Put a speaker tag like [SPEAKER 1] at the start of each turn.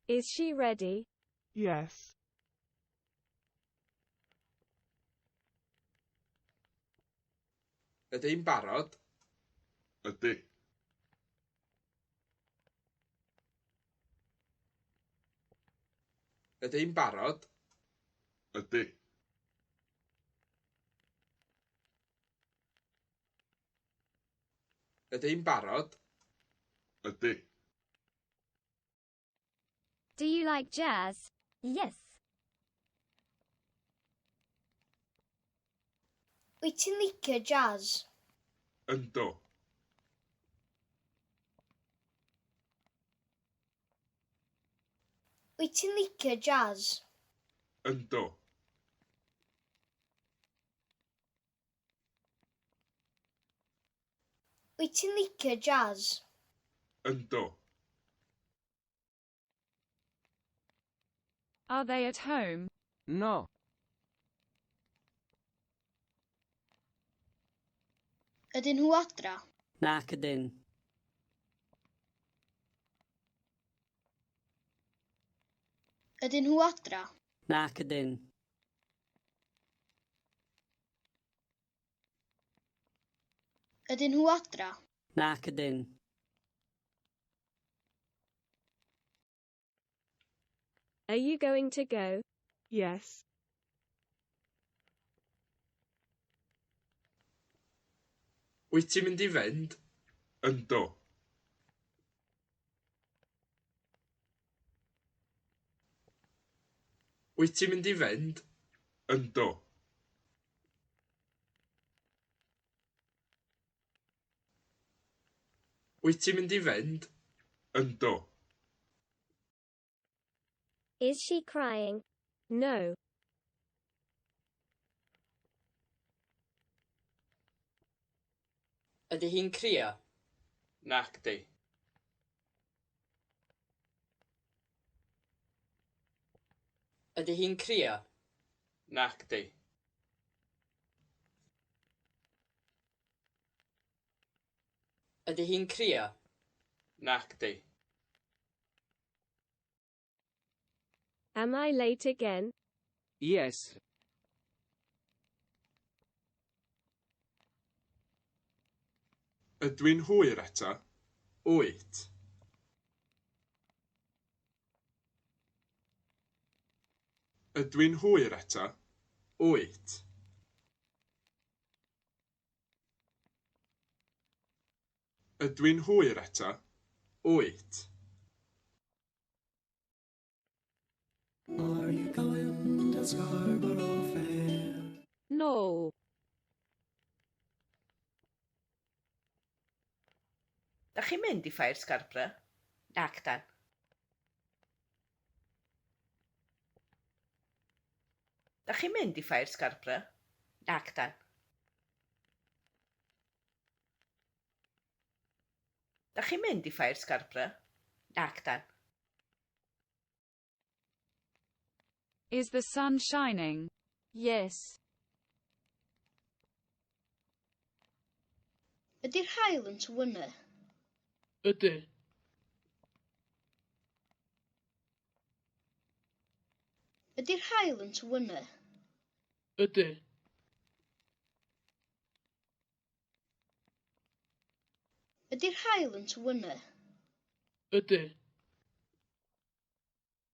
[SPEAKER 1] Is she ready?
[SPEAKER 2] Yes.
[SPEAKER 3] Ydy hi'n barod?
[SPEAKER 4] Ydy.
[SPEAKER 3] Ydy hi'n barod?
[SPEAKER 4] Ydy.
[SPEAKER 3] Ydy hi'n barod?
[SPEAKER 4] Ydy.
[SPEAKER 5] Do you like jazz? Yes.
[SPEAKER 6] Wyt ti'n licio jazz?
[SPEAKER 4] Yndw.
[SPEAKER 6] Wyt ti'n licio jazz?
[SPEAKER 4] Yndw.
[SPEAKER 6] Wyt ti'n licio jazz?
[SPEAKER 4] Yndw.
[SPEAKER 7] Are they at home?
[SPEAKER 8] No.
[SPEAKER 6] Ydyn nhw adra?
[SPEAKER 9] Nac ydyn.
[SPEAKER 6] Ydyn nhw adra?
[SPEAKER 9] Nac ydyn.
[SPEAKER 6] Ydyn nhw adra?
[SPEAKER 9] Nac ydyn.
[SPEAKER 1] Are you going to go?
[SPEAKER 2] Yes.
[SPEAKER 3] Wyt ti'n mynd i fynd?
[SPEAKER 4] Yndw.
[SPEAKER 3] Wyt ti'n mynd i fynd?
[SPEAKER 4] Yndw.
[SPEAKER 3] Wyt ti'n mynd i fynd?
[SPEAKER 4] Yndw.
[SPEAKER 5] Is she crying?
[SPEAKER 1] No.
[SPEAKER 10] Ydy hi'n crio?
[SPEAKER 3] Nacdi.
[SPEAKER 10] Ydy hi'n crio?
[SPEAKER 3] Nacdi.
[SPEAKER 10] Ydy hi'n crio?
[SPEAKER 3] Nacdi.
[SPEAKER 1] Am I late again?
[SPEAKER 8] Yes.
[SPEAKER 4] Ydw i'n hwyr eto?
[SPEAKER 3] Wyt.
[SPEAKER 4] Ydw i'n hwyr eto?
[SPEAKER 3] Wyt.
[SPEAKER 4] Ydw i'n hwyr eto?
[SPEAKER 3] Wyt.
[SPEAKER 11] Are you going to Scarborough Fair?
[SPEAKER 1] No.
[SPEAKER 12] Da chi'n mynd i Ffair Scarborough? Nac 'dan. Da chi'n mynd i Ffair Scarborough? Nac 'dan. Da chi'n mynd i Ffair Scarborough? Nac 'dan.
[SPEAKER 7] Is the sun shining?
[SPEAKER 1] Yes.
[SPEAKER 6] Ydy'r haul yn tywynnu?
[SPEAKER 13] Ydy.
[SPEAKER 6] Ydy'r haul yn tywynnu?
[SPEAKER 13] Ydy.
[SPEAKER 6] Ydy'r haul yn tywynnu?
[SPEAKER 13] Ydy.